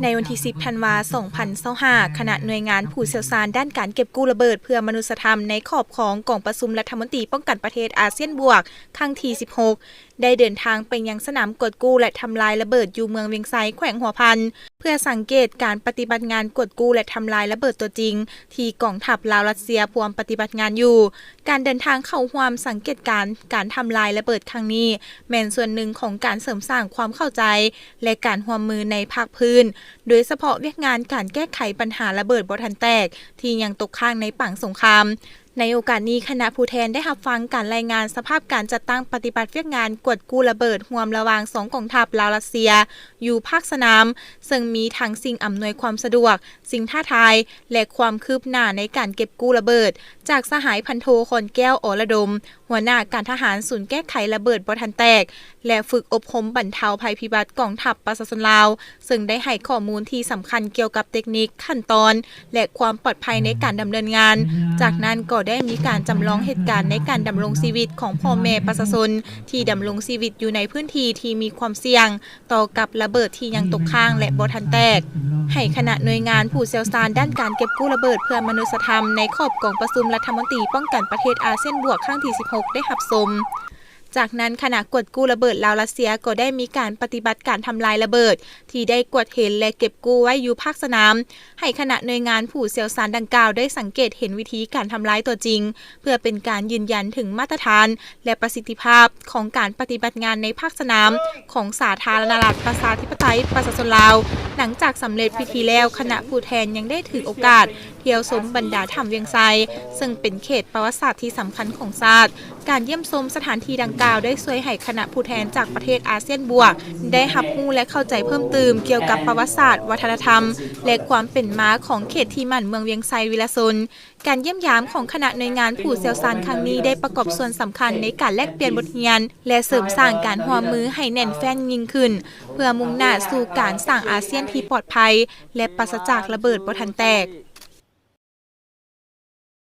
ໃນວັນທີສິບ ທັນວາ ສອງພັນຊາວຫ້າ ຄະນະໜ່ວຍງານຜູ້ຊ່ຽວຊານດ້ານການເກັບກູ້ລະເບີດເພື່ອມະນຸດສະທຳ ໃນຂອບຂອງກອງປະຊຸມລັດຖະມົນຕີປ້ອງກັນປະເທດອາຊຽນບວກ ຄັ້ງທີສິບຫົກ ໄດ້ເດີນທາງໄປຍັງສະໜາມກວດກູ້ ແລະ ທຳລາຍລະເບີດ ຢູ່ເມືອງວຽງໄຊ ແຂວງຫົວພັນ ເພື່ອສັງເກດການປະຕິບັດງານກວດກູ້ ແລະ ທຳລາຍລະເບີດຕົວຈິງ ທີ່ກອງທັບລາວ-ຣັດເຊຍພວມປະຕິບັດງານຢູ່. ການເດີນທາງເຂົ້າຮ່ວມສັງເກດການການທຳລາຍລະເບີດຄັ້ງນີ້ ແມ່ນສ່ວນໜຶ່ງຂອງການເສີມສ້າງຄວາມເຂົ້າໃຈ ແລະ ການຮ່ວມມືໃນພາກພື້ນ, ໂດຍສະເພາະວຽກງານການແກ້ໄຂບັນຫາລະເບີດບໍ່ທັນແຕກ ທີ່ຍັງຕົກຄ້າງໃນປາງສົງຄາມ. ໃນໂອກາດນີ້, ຄະນະຜູ້ແທນໄດ້ຮັບຟັງການລາຍງານສະພາບການຈັດຕັ້ງປະຕິບັດວຽກງານກວດກູ້ລະເບີດຮ່ວມລະຫວ່າງສອງກອງທັບລາວ-ຣັດເຊຍ ຢູ່ພາກສະໜາມ, ເຊິ່ງມີທັງສິ່ງອຳນວຍຄວາມສະດວກ, ສິ່ງທ້າທາຍ ແລະ ຄວາມຄືບໜ້າໃນການເກັບກູ້ລະເບີດ ຈາກສະຫາຍພັນໂທ ຄອນແກ້ວ ອໍລະດົມ, ຫົວໜ້າການທະຫານສູນແກ້ໄຂລະເບີດບໍ່ທັນແຕກ ແລະ ຝຶກອົບຮົມບັນເທົາໄພພິບັດກອງທັບປະຊາຊົນລາວ, ເຊິ່ງໄດ້ໃຫ້ຂໍ້ມູນທີ່ສຳຄັນກ່ຽວກັບເຕັກນິກ, ຂັ້ນຕອນ ແລະ ຄວາມປອດໄພໃນການດຳເນີນງານ. ຈາກນັ້ນກໍໄດ້ມີການຈຳລອງເຫດການໃນການດຳລົງຊີວິດຂອງພໍ່ແມ່ປະຊາຊົນທີ່ດຳລົງຊີວິດຢູ່ໃນພື້ນທີ່ທີ່ມີຄວາມສ່ຽງ ຕໍ່ກັບລະເບີດທີ່ຍັງຕົກຄ້າງ ແລະ ບໍ່ທັນແຕກ ໃຫ້ຄະນະໜ່ວຍງານຜູ້ຊ່ຽວຊານດ້ານການເກັບກູ້ລະເບີດເພື່ອມະນຸດສະທຳ ໃນຂອບກອງປະຊຸມລັດຖະມົນຕີປ້ອງກັນປະເທດອາຊຽນບວກ ຄັ້ງທີສິບຫົກ ໄດ້ຮັບຊົມ. ຈາກນັ້ນ, ຄະນະກວດກູ້ລະເບີດລາວ-ຣັດເຊຍ ກໍໄດ້ມີການປະຕິບັດການທຳລາຍລະເບີດທີ່ໄດ້ກວດເຫັນ ແລະ ເກັບກູ້ໄວ້ຢູ່ພາກສະໜາມ ໃຫ້ຄະນະໜ່ວຍງານຜູ້ຊ່ຽວຊານດັ່ງກ່າວໄດ້ສັງເກດເຫັນວິທີການທຳລາຍຕົວຈິງ ເພື່ອເປັນການຢືນຢັນເຖິງມາດຕະຖານ ແລະ ປະສິດທິພາບຂອງການປະຕິບັດງານໃນພາກສະໜາມຂອງສາທາລະນະລັດປະຊາທິປະໄຕປະຊາຊົນລາວ. ຫຼັງຈາກສຳເລັດພິທີແລ້ວ, ຄະນະຜູ້ແທນຍັງໄດ້ຖືໂອກາດທ່ຽວຊົມບັນດາຖ້ຳວຽງໄຊ, ເຊິ່ງເປັນເຂດປະຫວັດສາດທີ່ສຳຄັນຂອງຊາດ. ການຢ້ຽມຊົມສະຖານທີ່ດັ່ງກ່າວໄດ້ຊ່ວຍໃຫ້ຄະນະຜູ້ແທນຈາກປະເທດອາຊຽນບວກ ໄດ້ຮັບຮູ້ ແລະ ເຂົ້າໃຈເພີ່ມຕື່ມກ່ຽວກັບປະຫວັດສາດ, ວັດທະນະທຳ ແລະ ຄວາມເປັນມາຂອງເຂດທີ່ໝັ້ນເມືອງວຽງໄຊວິລະຊົນ. ການຢ້ຽມຢາມຂອງຄະນະໜ່ວຍງານຜູ້ຊ່ຽວຊານຄັ້ງນີ້ໄດ້ປະກອບສ່ວນສຳຄັນໃນການແລກປ່ຽນບົດຮຽນ ແລະ ເສີມສ້າງການຮ່ວມມືໃຫ້ແໜ້ນແຟ້ນຍິ່ງຂຶ້ນ ເພື່ອມຸ່ງໜ້າສູ່ການສ້າງອາຊຽນທີ່ປອດໄພ ແລະ ປາສະຈາກລະເບີດບໍ່ທັນແຕກ.